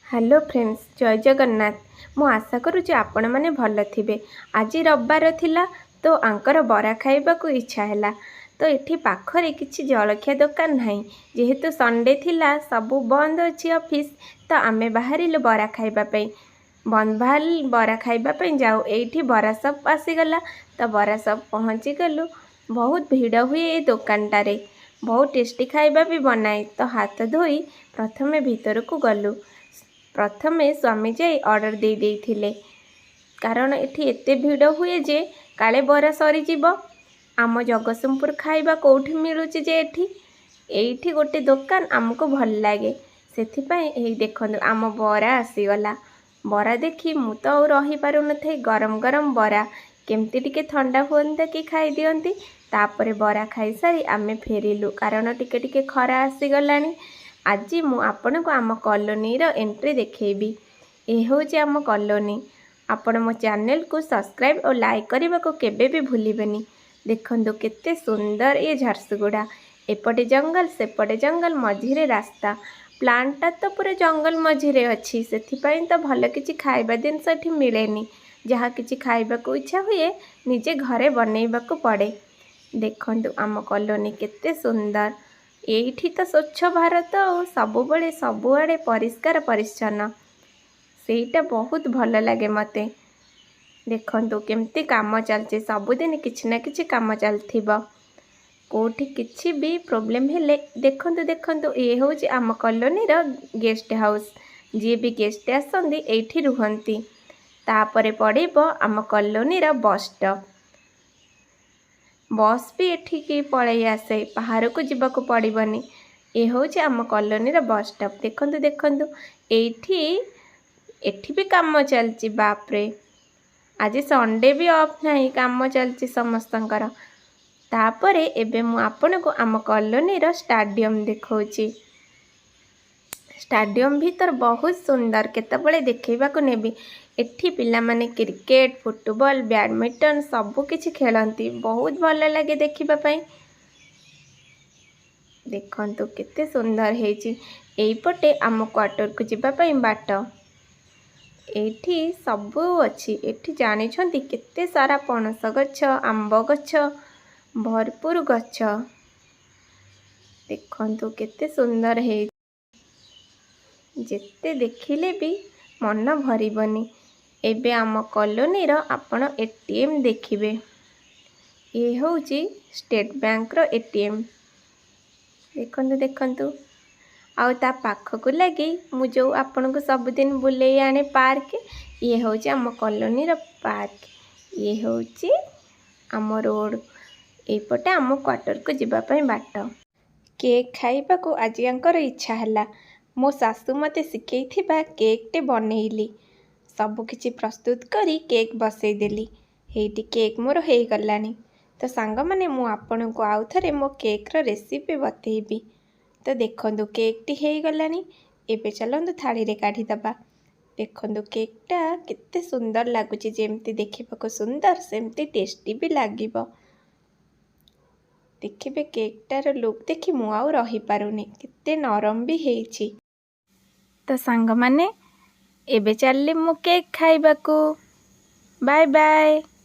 Hello friends, ଜୟ ଜଗନ୍ନାଥ। ମୁଁ ଆଶା କରୁଛି ଆପଣମାନେ ଭଲ ଥିବେ। ଆଜି ରବିବାର ଥିଲା ତ ଆଙ୍କର ବରା ଖାଇବାକୁ ଇଚ୍ଛା ହେଲା। ତ ଏଠି ପାଖରେ କିଛି ଜଳଖିଆ ଦୋକାନ ନାହିଁ। ଯେହେତୁ ସଣ୍ଡେ ଥିଲା, ସବୁ ବନ୍ଦ ଅଛି ଅଫିସ୍, ତ ଆମେ ବାହାରିଲୁ ବରା ଖାଇବା ପାଇଁ। ବନ୍ଧବାହାଲ ବରା ଖାଇବା ପାଇଁ ଯାଉ। ଏଇଠି ବରା ସପ୍ ଆସିଗଲା, ତ ବରା ସପ୍ ପହଞ୍ଚିଗଲୁ। ବହୁତ ଭିଡ଼ ହୁଏ ଏ ଦୋକାନଟାରେ, ବହୁତ ଟେଷ୍ଟି ଖାଇବା ବି ବନାଏ। ତ ହାତ ଧୋଇ ପ୍ରଥମେ ଭିତରକୁ ଗଲୁ। ପ୍ରଥମେ ସ୍ୱାମୀ ଯାଇ ଅର୍ଡ଼ର ଦେଇ ଦେଇଥିଲେ, କାରଣ ଏଠି ଏତେ ଭିଡ଼ ହୁଏ ଯେ କାଳେ ବରା ସରିଯିବ। ଆମ ଜଗତସିଂହପୁର ଖାଇବା କେଉଁଠି ମିଳୁଛି ଯେ ଏଠି, ଏଇଠି ଗୋଟେ ଦୋକାନ ଆମକୁ ଭଲ ଲାଗେ, ସେଥିପାଇଁ। ଏଇ ଦେଖନ୍ତୁ, ଆମ ବରା ଆସିଗଲା। ବରା ଦେଖି ମୁଁ ତ ଆଉ ରହିପାରୁନଥାଏ। ଗରମ ଗରମ ବରା କେମିତି ଟିକେ ଥଣ୍ଡା ହୁଅନ୍ତା କି ଖାଇଦିଅନ୍ତି। ତାପରେ ବରା ଖାଇସାରି ଆମେ ଫେରିଲୁ, କାରଣ ଟିକେ ଟିକେ ଖରା ଆସିଗଲାଣି। ଆଜି ମୁଁ ଆପଣଙ୍କୁ ଆମ କଲୋନୀର ଏଣ୍ଟ୍ରି ଦେଖେଇବି। ଏ ହେଉଛି ଆମ କଲୋନୀ। ଆପଣ ମୋ ଚ୍ୟାନେଲକୁ ସବସ୍କ୍ରାଇବ୍ ଓ ଲାଇକ୍ କରିବାକୁ କେବେ ବି ଭୁଲିବେନି। ଦେଖନ୍ତୁ, କେତେ ସୁନ୍ଦର ଏ ଝାରସୁଗୁଡ଼ା। ଏପଟେ ଜଙ୍ଗଲ, ସେପଟେ ଜଙ୍ଗଲ, ମଝିରେ ରାସ୍ତା। ପ୍ଲାଣ୍ଟଟା ତ ପୁରା ଜଙ୍ଗଲ ମଝିରେ ଅଛି, ସେଥିପାଇଁ ତ ଭଲ କିଛି ଖାଇବା ଜିନିଷ ଏଠି ମିଳେନି। ଯାହା କିଛି ଖାଇବାକୁ ଇଚ୍ଛା ହୁଏ, ନିଜେ ଘରେ ବନେଇବାକୁ ପଡ଼େ। ଦେଖନ୍ତୁ, ଆମ କଲୋନୀ କେତେ ସୁନ୍ଦର। ଏଇଠି ତ ସ୍ୱଚ୍ଛ ଭାରତ ଆଉ ସବୁବେଳେ ସବୁଆଡ଼େ ପରିଷ୍କାର ପରିଚ୍ଛନ୍ନ। ସେଇଟା ବହୁତ ଭଲ ଲାଗେ ମୋତେ। ଦେଖନ୍ତୁ, କେମିତି କାମ ଚାଲିଛି। ସବୁଦିନ କିଛି ନା କିଛି କାମ ଚାଲିଥିବ, କେଉଁଠି କିଛି ବି ପ୍ରୋବ୍ଲେମ୍ ହେଲେ। ଦେଖନ୍ତୁ ଦେଖନ୍ତୁ, ଇଏ ହେଉଛି ଆମ କଲୋନୀର ଗେଷ୍ଟ ହାଉସ୍। ଯିଏ ବି ଗେଷ୍ଟ ଆସନ୍ତି, ଏଇଠି ରୁହନ୍ତି। ତାପରେ ପଡ଼ିବ ଆମ କଲୋନୀର ବସ୍ ଷ୍ଟପ୍। ବସ୍ ବି ଏଠିକି ପଳେଇ ଆସେ, ବାହାରକୁ ଯିବାକୁ ପଡ଼ିବନି। ଏ ହେଉଛି ଆମ କଲୋନୀର ବସ୍ ଷ୍ଟପ୍। ଦେଖନ୍ତୁ ଦେଖନ୍ତୁ, ଏଇଠି ଏଠି ବି କାମ ଚାଲିଛି। ବାପରେ, ଆଜି ସଣ୍ଡେ ବି ଅଫ୍ ନାହିଁ, କାମ ଚାଲିଛି ସମସ୍ତଙ୍କର। ତାପରେ ଏବେ ମୁଁ ଆପଣଙ୍କୁ ଆମ କଲୋନୀର ଷ୍ଟାଡ଼ିୟମ୍ ଦେଖାଉଛି। ଷ୍ଟାଡ଼ିୟମ୍ ଭିତର ବହୁତ ସୁନ୍ଦର, କେତେବେଳେ ଦେଖେଇବାକୁ ନେବି। ଏଠି ପିଲାମାନେ କ୍ରିକେଟ, ଫୁଟବଲ, ବ୍ୟାଡ଼ମିଣ୍ଟନ ସବୁ କିଛି ଖେଳନ୍ତି। ବହୁତ ଭଲ ଲାଗେ ଦେଖିବା ପାଇଁ। ଦେଖନ୍ତୁ, କେତେ ସୁନ୍ଦର ହେଇଛି। ଏଇପଟେ ଆମ କ୍ୱାର୍ଟରକୁ ଯିବା ପାଇଁ ବାଟ। ଏଇଠି ସବୁ ଅଛି। ଏଠି ଜାଣିଛନ୍ତି, କେତେ ସାରା ପଣସ ଗଛ, ଆମ୍ବ ଗଛ, ଭରପୁର ଗଛ। ଦେଖନ୍ତୁ, କେତେ ସୁନ୍ଦର ହେଇଛି। ଯେତେ ଦେଖିଲେ ବି ମନ ଭରିବନି। ଏବେ ଆମ କଲୋନୀର ଆପଣ ଏଟିଏମ୍ ଦେଖିବେ। ଇଏ ହେଉଛି ଷ୍ଟେଟ୍ ବ୍ୟାଙ୍କର ଏଟିଏମ୍। ଦେଖନ୍ତୁ ଦେଖନ୍ତୁ। ଆଉ ତା ପାଖକୁ ଲାଗି ମୁଁ ଯେଉଁ ଆପଣଙ୍କୁ ସବୁଦିନ ବୁଲେଇ ଆଣେ ପାର୍କ, ଇଏ ହେଉଛି ଆମ କଲୋନୀର ପାର୍କ। ଇଏ ହେଉଛି ଆମ ରୋଡ଼। ଏଇପଟେ ଆମ କ୍ୱାର୍ଟରକୁ ଯିବା ପାଇଁ ବାଟ। କେକ୍ ଖାଇବାକୁ ଆଜି ଆଙ୍କର ଇଚ୍ଛା ହେଲା। ମୋ ଶାଶୁ ମୋତେ ଶିଖେଇଥିବା କେକ୍ଟେ ବନେଇଲି। ସବୁକିଛି ପ୍ରସ୍ତୁତ କରି କେକ୍ ବସେଇଦେଲି। ହେଇଟି କେକ୍ ମୋର ହେଇଗଲାଣି। ତ ସାଙ୍ଗମାନେ, ମୁଁ ଆପଣଙ୍କୁ ଆଉ ଥରେ ମୋ କେକ୍ର ରେସିପି ବତେଇବି। ତ ଦେଖନ୍ତୁ, କେକ୍ଟି ହେଇଗଲାଣି। ଏବେ ଚାଲନ୍ତୁ ଥାଳିରେ କାଢ଼ିଦେବା। ଦେଖନ୍ତୁ, କେକ୍ଟା କେତେ ସୁନ୍ଦର ଲାଗୁଛି। ଯେମିତି ଦେଖିବାକୁ ସୁନ୍ଦର, ସେମିତି ଟେଷ୍ଟି ବି ଲାଗିବ। ଦେଖିବେ, କେକ୍ଟାର ଲୁକ୍ ଦେଖି ମୁଁ ଆଉ ରହିପାରୁନି। କେତେ ନରମ ବି ହେଇଛି। ତ ସାଙ୍ଗମାନେ, ଏବେ ଚାଲିଲି ମୁଁ କେକ୍ ଖାଇବାକୁ। Bye bye.